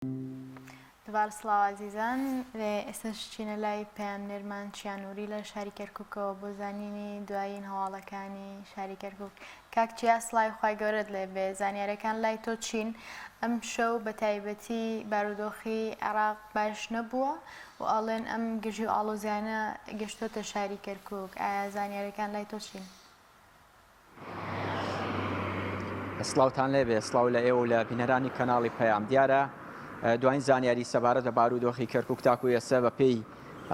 دوبارە سڵاو ئازیزان ئێستاش چینە لای پەیامنێرمان چیا نوری لە شاری کەرکوکەوە بۆ زانینی دوایین هەواڵەکانی شاری کەرکوک کاک چیا سڵاوی خوای گەورەت لێ بێ زانیارەکان لای تۆ چین ئەم شەو بە تایبەتی بارودۆخی عێراق باش نەبووە و ئەڵێن ئەم گرژی و ئاڵۆزیانە گەشتۆتە شاری کەرکوک ئایا زانیارەکان لای تۆ چین؟ سڵاوتان لێبێ سڵاو لە ئێوە و لە بینەرانی کەناڵی پەیام دیارە دوایین زانیاری سەبارەت بە بارودۆخی کەرکک تاکو ئێستا بە پێی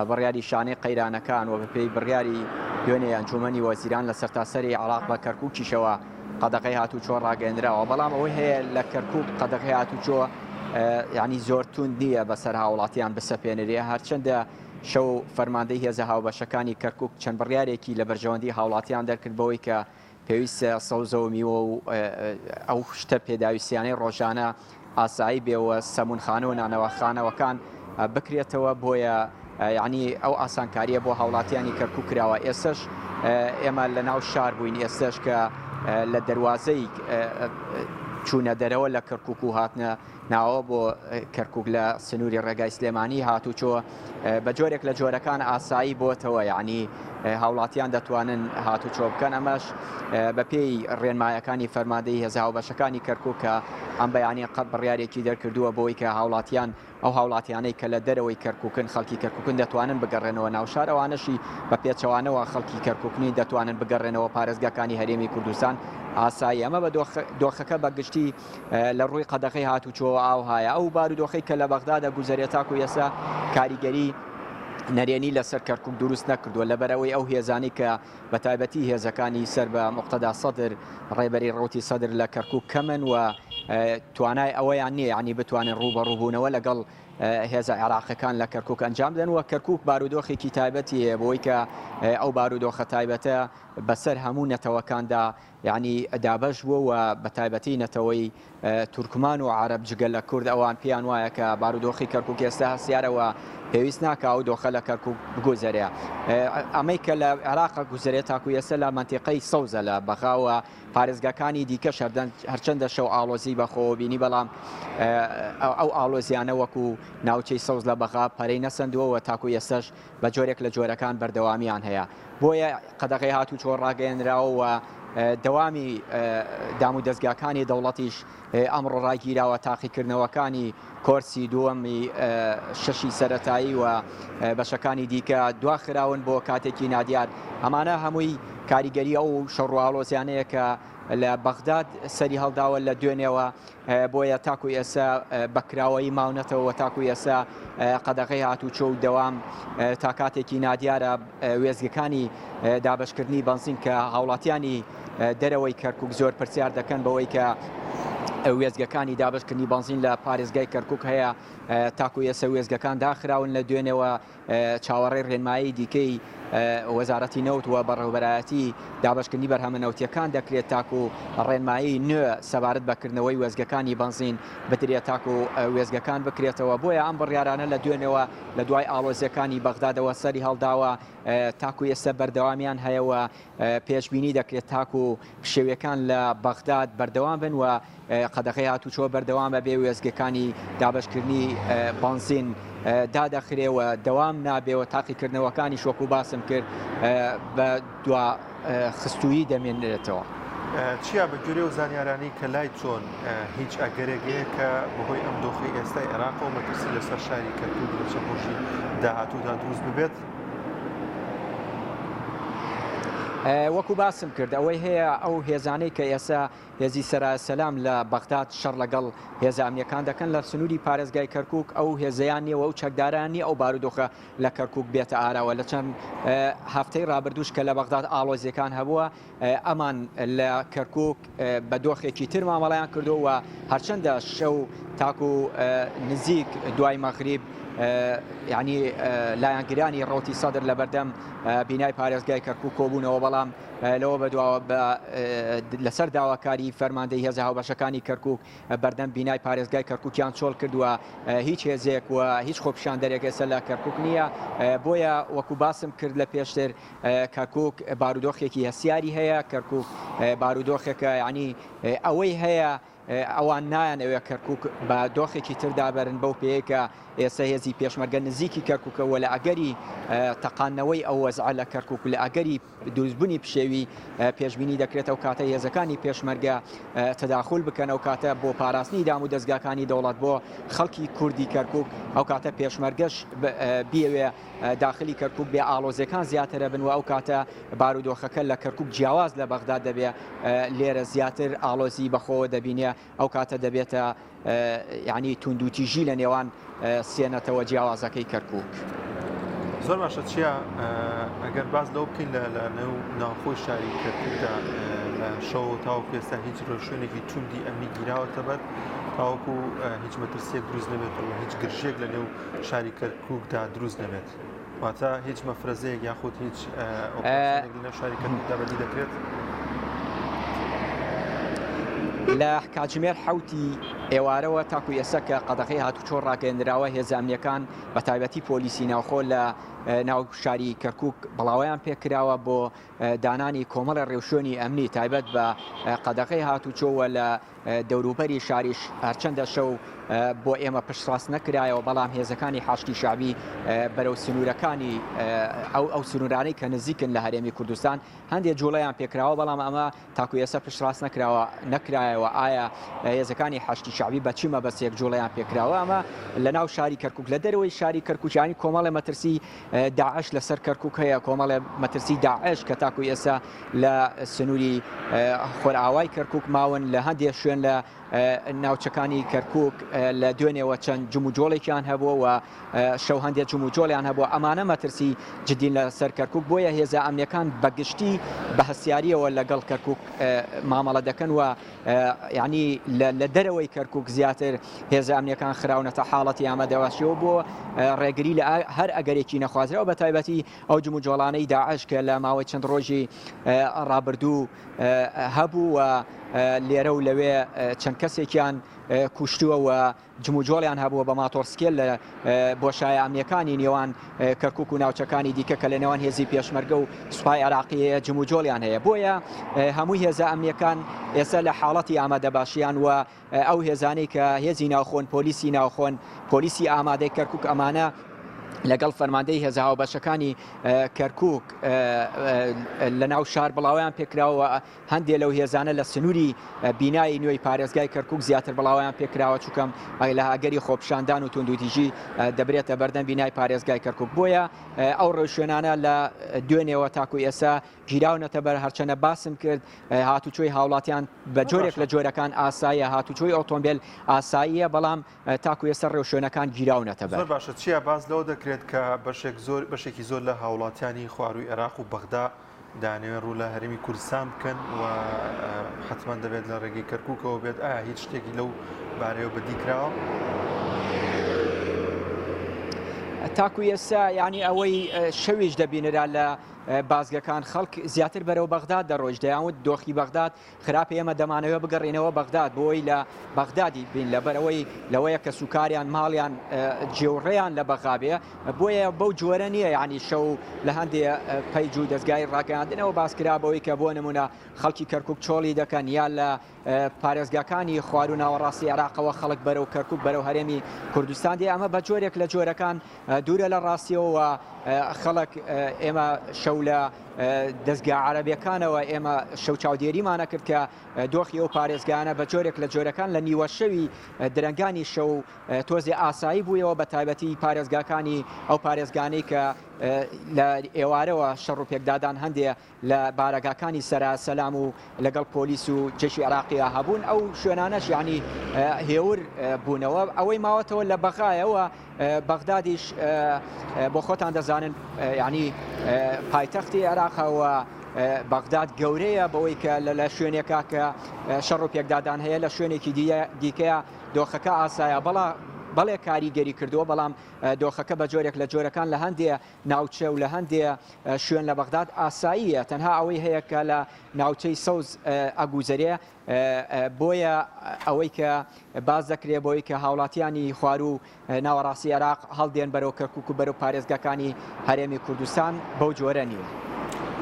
بڕیاری شانەی قەیرانەکان و بەپێی بڕیاری دوێنێ ئەنجومەنی وەزیران لە سەرتاسەری عێراق بە کەرکوکیشەوە قەدەغەی هاتوچۆ ڕاگەیەندراوە بەڵام ئەوەی هەیە لە کەرکوک قەدەغەی هاتوچۆ یعنی زۆر توند نییە بەسەر هاوڵاتیان بسەپێنرێ هەرچەندە شەو فەرماندەی هێزە هاوبەشەکانی کەرکوک چەند بڕیارێکی لە بەرژەوەندی هاوڵاتیان دەرکرد بەوەی کە پێویستە سەوزە و میوە و ئەو شتە پێداویستیانەی ڕۆژانە ئاسایی بێ و سەمونخانە و نانەواخانەوەکان بکرێتەوە بۆیە یعنی ئەو ئاسانکاریە بۆ هاوڵاتیانی کەرکوک کراوە ئێستش ئێمە لە ناو شار بووین ئێستش کە لە دەروازەی چوونە دەرەوە لە کەرکوک و هاتنە ناوە بۆ کەرکک لە سنووری ڕێگای سلێمانی هاتوچۆ بە جۆرێک لە جۆرەکان ئاسایی بۆتەوە یعنی هاوڵاتیان دەتوانن هاتوچۆ بکەن ئەمەش بەپێی ڕێنمایەکانی فەرماندەی هێزە هاوبەشەکانی کەرکک کە ئەم بەیانی قەت بڕیارێکی دەرکردووە بۆی کە هاوڵاتیان ئەو هاوڵاتیانەی کە لە دەرەوەی کەرکوکن خەڵکی کەرکوکن دەتوانن بگەڕێنەوە ناوشار ئەوانەشی بە پێچەوانەوە خەڵکی کەرکوکنی دەتوانن بگەڕێنەوە پارێزگاکانی هەرێمی کوردستان ئاسایی ئەمە بە دۆخەکە بە گشتی لە ڕووی قەدەغەی هاتوچۆوە ئاوهایە. ئەو بارودۆخەی کە لە بەغدا دەگوزەرێت تاکو ئێستا کاریگەری نەرێنی لەسەر کەرکوک دروست نەکردووە، لەبەرئەوەی ئەو هێزانەی کە بە تایبەتی هێزەکانی سەر بە موقتەدا سەدر، ڕێبەری ڕەوتی سەدر لە کەرکوک کەمن و توانای ئەوەیان نییە یانی بتوانن ڕووبەڕووبوونەوە لەگەڵ هێزە عێراقیەکان لە کەرکوک ئەنجام بدەن و کەرکوک بارودۆخێکی تایبەتی هەیە بۆی کە ئەو بارودۆخە تایبەتە بەسەر هەموو نەتەوەکاندا یانی دابەش بووە و بە تایبەتی نەتەوەی تورکمان و عەرەب جگە لە کورد ئەوان پێیان وایە کە بارودۆخی کەرکوک ئێستا هەستیارە و پێویست ناکا ئەو دۆخە لە کەرکوک بگوزەرێ. ئەمەی کە لە عێراق گوزەرێ تاکو ئێستا لە مەنتیقەی سەوزە لە بەغا و پارێزگاکانی دیکەش هەرچەندە شەو ئاڵۆزی بەخۆوە بینی بەڵام ئەو ئاڵۆزیانە وەکو ناوچەی سەوز لە بەغا پەرەی نەسەندووە و تاکو ئێستاش بە جۆرێک لە جۆرەکان بەردەوامیان هەیە بۆیە قەدەغەی هاتوچۆ ڕاگەیەنراوە و دەوامی دامودەزگاکانی دەوڵەتیش ئەمڕۆ ڕاگیراوە تاقیکردنەوەکانی کۆرسی دووەمی شەشی سەرەتایی و بەشەکانی دیکە دواخراون بۆ کاتێکی نادیار ئەمانە هەمووی کاریگەری ئەو شەڕ و ئاڵۆزیانەیە کە لە بەغداد سەری هەڵداوە لە دوێنێوە بۆیە تاکو ئێستا بە کراوەیی ماونەتەوە و تاکو ئێستا قەدەغەی هاتوچۆ و دەوام تا کاتێکی نادیارە وێستگەکانی دابەشکردنی بەنزین کە هاوڵاتیانی دەرەوەی کەرکک زۆر پرسیار دەکەن بەوەی کە وێستگەکانی دابەشکردنی بەنزین لە پارێزگای کەرکک هەیە تاکو ئێستا وێستگەکان داخراون لە دوێنێوە چاوەڕێی ڕێنمایی دیکەی وەزارەتی نەوت و بەڕێوەبەرایەتی دابەشکردنی بەرهەمە نەوتییەکان دەکرێت تاکو ڕێنمایی نوێ سەبارەت بە کردنەوەی وێستگەکانی بەنزین بدرێت تاکو وێستگەکان بکرێتەوە بۆیە ئەم بڕیارانە لە دوێنێوە لە دوای ئاڵۆزییەکانی بەغدادەوە سەری هەڵداوە تاکو ئێستا بەردەوامیان هەیە و پێشبینی دەکرێت تاکو پشێویەکان لە بەغداد بەردەوام بن و قەدەغەی هاتوچۆ بەردەوامە بێ وێستگەکانی دابەشکردنی بەنزین دادەخرێ و دەوام نابێ و تاقیکردنەوەکانیش وەکو باسم کرد بە دوا خستوویی دەمێنێتەوە. چیا بە گوێرەی ئەو زانیارانەی کە لای تۆن هیچ ئەگەرێک هەیە کە بەهۆی ئەم دۆخەی ئێستای عێراقەوە مەترسی لەسەر شاری کەرکوک لە چەند ڕۆژی داهاتوودا دروست ببێت؟ وەکو باسم کرد ئەوەی هەیە ئەو هێزانەی کە ئێستا هێزی سەرایا سەلام لە بەغداد شەڕ لەگەڵ هێزە ئەمنیەکان دەکەن لە سنووری پارێزگای کەرکوک ئەو هێزەیان نییە و ئەو چەکداران نییە ئەو بارودۆخە لە کەرکوک بێتە ئاراوە لە چەند هەفتەی ڕابردووش کە لە بەغداد ئاڵۆزیەکان هەبووە ئەمان لە کەرکوک بە دۆخێکی تر مامەڵەیان کردووە و هەرچەندە شەو تاکو نزیک دوای مەغریب یعنی لایەنگرانی ڕەوتی سەدر لە بەردەم بینای پارێزگای کەرکوک کۆبوونەوە بەڵام لەوە بەدواوە لەسەر داواکاری فەرماندەی هێزە هاوبەشەکانی کەرکوک بەردەم بینای پارێزگای کەرکوکیان چۆڵ کردووە هیچ هێزێک و هیچ خۆپیشاندەرێک ئێستا لە کەرکوک نییە بۆیە وەکو باسم کرد لە پێشتر کەرکوک بارودۆخێکی هەستیاری هەیە کەرکوک بارودۆخێکە یعنی ئەوەی هەیە. ئەوان نایانەوێ کەرکوک بە دۆخێکی تردا بەرن بەو پێیەی کە ئێستا هێزی پێشمەرگە نزیکی کەرکوکە و لە ئەگەری تەقاندنەوەی ئەو وەزعە لە کەرکوک و لە ئەگەری دروستبوونی پشێوی پێشبینی دەکرێت ئەو کاتە هێزەکانی پێشمەرگە تەداخول بکەن ئەو کاتە بۆ پاراستنی دام و دەزگاکانی دەوڵەت بۆ خەڵکی کوردی کەرکوک ئەو کاتە پێشمەرگەش بیەوێ داخلی کەرکوک بێ ئاڵۆزیەکان زیاترە بن و ئەو کاتە بارودۆخەکە لە کەرکوک جیاواز لە بەغداد دەبێ لێرە زیاتر ئاڵۆزی بەخۆوە دەبینێ ئەو کاتە دەبێتە یعنی توندوتیژی لە نێوان سێ نەتەوە جیاوازەکەی کەرکوک. زۆر باشە چیا ئەگەر باس لەوە بکەین لە لە نێو ناوخۆی شاری کەرکوکدا لە شەو تاوەکو ئێستا هیچ ڕێوشوێنێکی توندی ئەمنی گیراوەتە بەر تاوەکو هیچ مەترسیەک دروست نەبێت و هیچ گرژێک لە نێو شاری کەرکوکدا دروست نەبێت واتە هیچ مەفرەزەیەک یاخود هیچ ئۆپەراسیۆنێک لە نێو شاری کەرکوکدا بەدی دەکرێت؟ لە کاتژمێر حەوتی ئێوارەوە تاکو ئێستا کە قەدەغەی هاتوچۆ ڕاگەیەندراوە هێزە ئەمنیەکان بە تایبەتی پۆلیسی ناوخۆ لە ناو شاری کەرکک بڵاوەیان پێکراوە بۆ دانانی کۆمەڵە ڕێوشوێنی ئەمنی تایبەت بە قەدەغەی هاتوچۆوە لە دەوروبەری شاریش هەرچەندە شەو بۆ ئێمە پشتڕاست نەکرایەوە، بەڵام هێزەکانی حەشدی شەعبی بەرەو سنوورەکانی ئەو ئەو سنوورانەی کە نزیکن لە هەرێمی کوردستان هەندێک جوڵەیان پێکراوە، بەڵام ئەمە تاکو ئێستا پشتڕاست نەکراوە نەکرایەوە ئایا هێزەکانی حەشدی شەعبی بە چ مەبەستێک جوڵەیان پێکراوە ئەمە لە ناو شاری کەرکوک لە دەرەوەی شاری کەرکوک یانی کۆمەڵێ مەترسی داعش لەسەر کەرکوک هەیە کۆمەڵێ مەترسی داعش کە تاکو ئێستا لە سنووری خۆرئاوای کەرکوک ماون لە هەندێک شوێن لە ناوچەکانی کەرکوک لە دوێنێوە چەند جموجۆڵێکیان هەبووە و شەو هەندێک جموجۆڵیان هەبووە ئەمانە مەترسی جدین لەسەر کەرکوک بۆیە هێزە ئەمنیەکان بەگشتی بە هەستیاریەوە لەگەڵ کەرکوک مامەڵە دەکەن و یعنی لە دەرەوەی کەرکوک زیاتر هێزە ئەمنیەکان خراونەتە حاڵەتی ئامادەواشیەوە بۆ ڕێگری لە هەر ئەگەرێکی نەخوازراوە بە تایبەتی ئەو جموجۆڵانەی داعش کە لە ماوەی چەند ڕۆژی ڕابردوو هەبوو و لێرە و لەوێ چەند کەسێکیان کوشتووە و جموجۆڵیان هەبووە بە ماتۆڕسکێل لە بۆشایە ئەمنیەکانی نێوان کەرکک و ناوچەکانی دیکە کە لە نێوان هێزی پێشمەرگە و سوپای عێراقی هەیە جموجۆڵیان هەیە بۆیە هەموو هێزە ئەمنیەکان ئێستا لە حاڵەتی ئامادەباشیان و ئەو هێزانەی کە هێزی ناوخۆن، پۆلیسی ناوخۆن، پۆلیسی ئامادەی کەرکوک ئەمانە لەگەڵ فەرماندەی هێزە هاوبەشەکانی کەرکوک لە ناو شار بڵاویان پێکراوە هەندێک لەو هێزانە لە سنووری بینای نوێی پارێزگای کەرکوک زیاتر بڵاویان پێکراوە چکەم لە ئەگەری خۆپشاندان و توندوتیژی دەبرێتە بەردەم بینای پارێزگای کەرکوک بۆیە ئەو ڕێوشوێنانە لە دوێنێوە تاکو ئێستا گیراونەتە بەر هەرچەنە باسم کرد هاتوچۆی هاوڵاتیان بە جۆرێک لە جۆرەکان ئاساییە هاتوچۆی ئۆتۆمبێل ئاساییە بەڵام تاکو ئێستا ڕێوشوێنەکان گیراونەتە بەر. زۆر باشە چیا باس لەوە دەکرێت کە بەشێک زۆر بەشێکی زۆر لە هاوڵاتیانی خوارووی عێراق و بەغدا دەیانەوێت ڕوو لە هەرێمی کوردستان بکەن و حەتمەن دەبێت لە ڕێگەی کەرکووکەوە بێت ئایا هیچ شتێکی لەو بارەیەوە بەدی کراوە؟ تاکو ئێستا یانی ئەوەی شەویش دەبینرا لە بازگەکان خەڵک زیاتر بەرەو بەغداد دەڕۆیشت، دەیانوت دۆخی بەغداد خراپە ئێمە دەمانەوێت بگەڕێینەوە بەغداد بۆی لە بەغدادی بین لەبەرئەوەی لەوەیە کەسوکاریان ماڵیان جێوڕێیان لە بەغا بێ بۆیە بەو جۆرە نییە یعنی شەو لە هەندێ پەیج و دەزگای ڕاگەیاندنەوە باس کرا بەوەی کە بۆ نمونە خەڵکی کەرکک چۆڵی دەکەن یا لە پارێزگاکانی خواروو ناوەڕاستی عێراقەوە خەڵک بەرەو کەرکک بەرەو هەرێمی کوردستان دێ ئەمە بە جۆرێک لە جۆرەکان دوورە لە ڕاستیەوە و خەڵک ئێمە شەو لە دەزگا عەرەبیەکانەوە ئێمە شەو چاودێریمانە کرد کە دۆخی ئەو پارێزگانە بە جۆرێک لە جۆرەکان لە نیوە شەوی درەنگانی شەو تۆزێ ئاسایی بوویەوە بە تایبەتی پارێزگاکانی ئەو پارێزگانەی کە لە ئێوارەوە شەڕ و پێکدادان هەندێ لە بارەگاکانی سەرا سەلام و لەگەڵ پۆلیس و جەیشی عێراقیا هەبوون ئەو شوێنانەش یعنی هێور بوونەوە ئەوەی ماوەتەوە لە بەغایەوە بەغدادیش بۆ خۆتان دەزانن یعنی پایتەختی عێراقەوە بەغداد گەورەیە بەوەی کە لە شوێنێکا کە شەڕ و پێکدادان هەیە لە شوێنێکی دیکەیە دۆخەکە ئاسایە بەڵا بەڵێ کاریگەری کردووە بەڵام دۆخەکە بە جۆرێک لە جۆرەکان لە هەندێ ناوچە و لە هەندێ شوێن لە بەغداد ئاساییە، تەنها ئەوەی هەیە کە لە ناوچەی سەوز ئەگوزەرێ، بۆیە ئەوەی کە باس دەکرێ بۆی کە هاوڵاتیانی خواروو ناوەڕاستی عێراق هەڵدێن بەرەو کەرکوک و بەرەو پارێزگاکانی هەرێمی کوردستان بەو جۆرە نییە.